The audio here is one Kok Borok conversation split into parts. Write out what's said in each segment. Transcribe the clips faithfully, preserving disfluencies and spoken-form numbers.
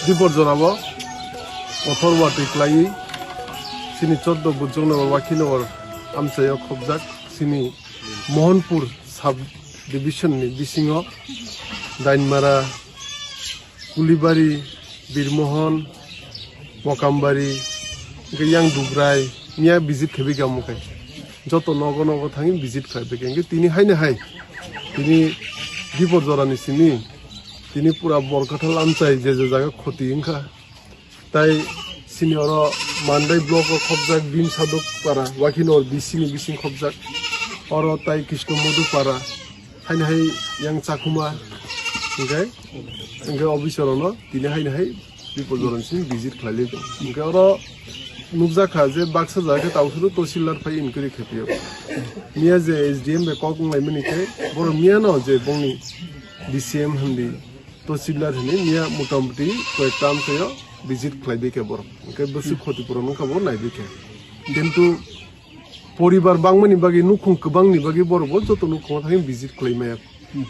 Biporjorao kotor watwi klaiwi chini choddo Bujongnagar Wakhinogor amchaio khobjak chini Mohanpur sub division ni bisingo Dainmara, Kulibari, Birmohon, Mokambari, hwnkhe yang Dubrai miya visit khaibikha omo khe. Joto nogo nogo thangwi visit khlaibaikha. Hwnkhe tini haino hai, tini Biporjorani simi, tini pura Borkathal amchai je je jaga khoti wngkha. Tai sini oro Mandai block o khobjak Bim Saduk para, Wakhinogor B C ni bising khobjak. Oro tai Krishna Modu para, haino hai yang Chakhuma, hwnkhe, hwnkhe officer ono tini haino hai Biporjoran simi visit khlailai tong. Hwnkhe oro nukjakha je baksa jaga khe tausuru tosillar phai inquiry khaiphiyo. Miya je S D M bai kok wnglaimani khe, borok miya no je bongni D C M hindi, tosillar hini miya motamuti koyekta amchaio visit khlaibaikha borok. Hwnkhe bwswk khoti puron wngkha bo naibaikha. Kintu poribar bangmani bagwi, nukhung kwbangni bagwi borok bo joto nukhungo thangwi visit khlai maya.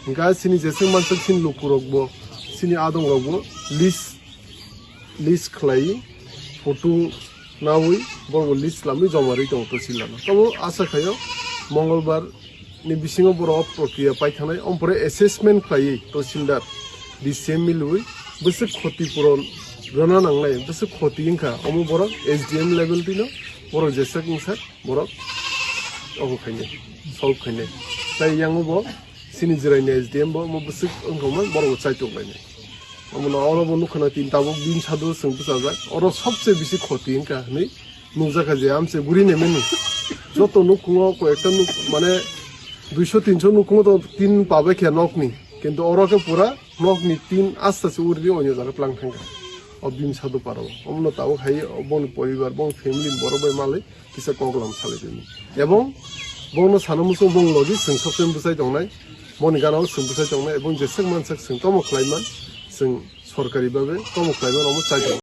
Hwnkhe chini jeswk manswk chini lukurok bo, chini adongrok bo list, list khlai, photo nawi borok bo list lamwi joma rwi tongo tosillar no. Tamo asa khaio Mongolbar ni bisingo borok o prokriya paithangnai, omo pore assessment khlaiwi tosillar D C M milwi bwswk khoti puron rwna nangnai, bwswk khoti wngkha, omo borok S D M level twino borok jeswk wngsa borok obo khainai, solve khainai. Tai yango bo chini jwraini S D M bo omo bwswk wngkha, omo borok bo chaitok lainai. Omo no oro bo nukha na tin tabuk Bim Saduk chwng bwchajak, oro sobse bisi khoti wngkha hinwi nukjakha je amse guri nemeni. Joto nukhungo koyekta nuk mane duiso tinso nukhungo to tin pabai khe nokni. Kintu oro khe pura nokni tin asta se uri ri onyo jaga tlang thangkha. O Bim Saduk para o. Omo no tabuk hai o boni poribar, boni family ni borok bai malai kisa kok lam salai dini. Ebong bongno sana muchung bong logi chwng sobse bwchai tongnai. Boni gana o chwng bwchai tongnai. Ebong jeswk manswk chwng tomo khlai man. Chwng sorkari babe tomo khlai man omo chai tong.